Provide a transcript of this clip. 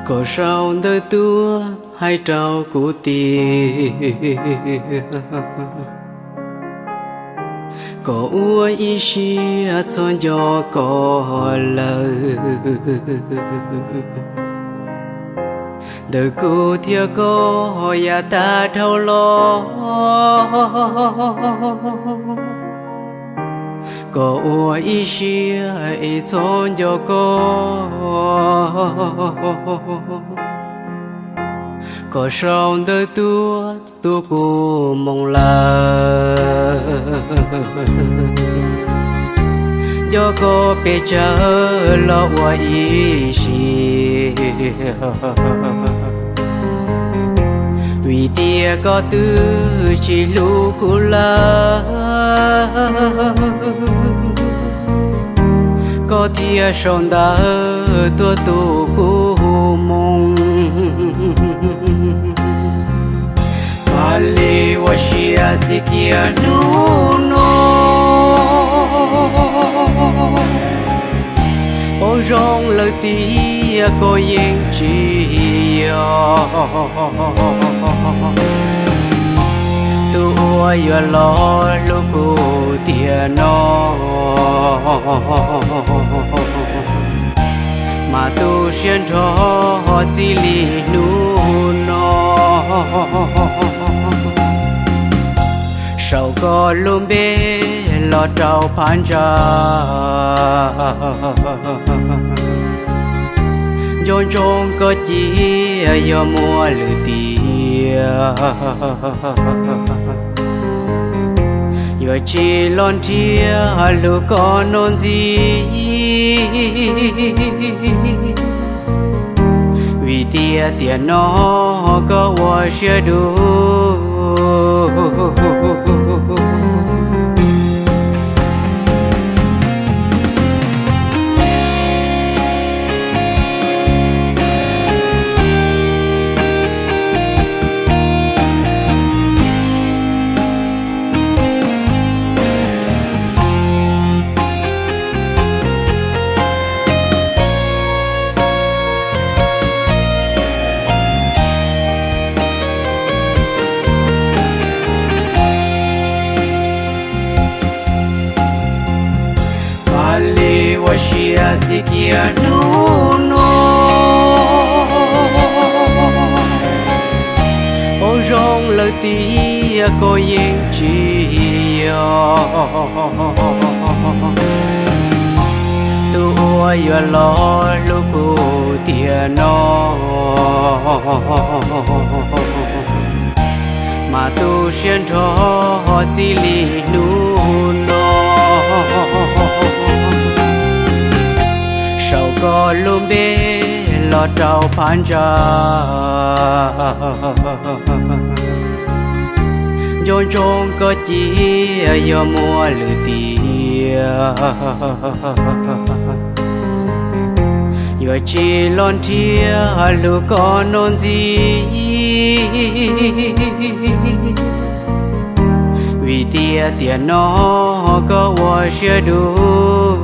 Koj sau ntawv tuaj hais rau kuv tias koj ua ib siab txhob nco koj lawm. Ntawm kuv thiab koj ho yav tag dhau los, koj ua ib siab es txhob nco koj. Koj sau ntawv tuaj tu kuv moo lawm, nco koj pes tsawg los ua ib siab, vim tias koj twb tsis hlub kuv lawm. Koj thiaj sau ntawv tuaj tu kuv moo. Mam li ua siab txij kiag hnub no, paub zoo lawm tias koj yeej tsis yog tus uas yuav los hlub kuv tiam no. Mas tu siab nrho txij li hnub no, sau koj lub npe los rau phab ntsa. Nco ntsoov koj cia yog muaj lwm tiam, yuav tsis los nrhiav hlub koj no ntxiv, vim tias tiam no koj ua siab dub. Mam li ua siab txij kiag hnub no, paub zoo lawm tias koj yeej tsis yog tus uas yuav los hlub kuv tiam no. Mas tu siab nrho txij li hnub no, sau koj lub npe los rau phab ntsa. Nco ntsoov koj cia yog muaj lwm tiam, yuav tsis los nrhiav hlub koj no ntxiv, vim tias tiam no koj ua siab dub.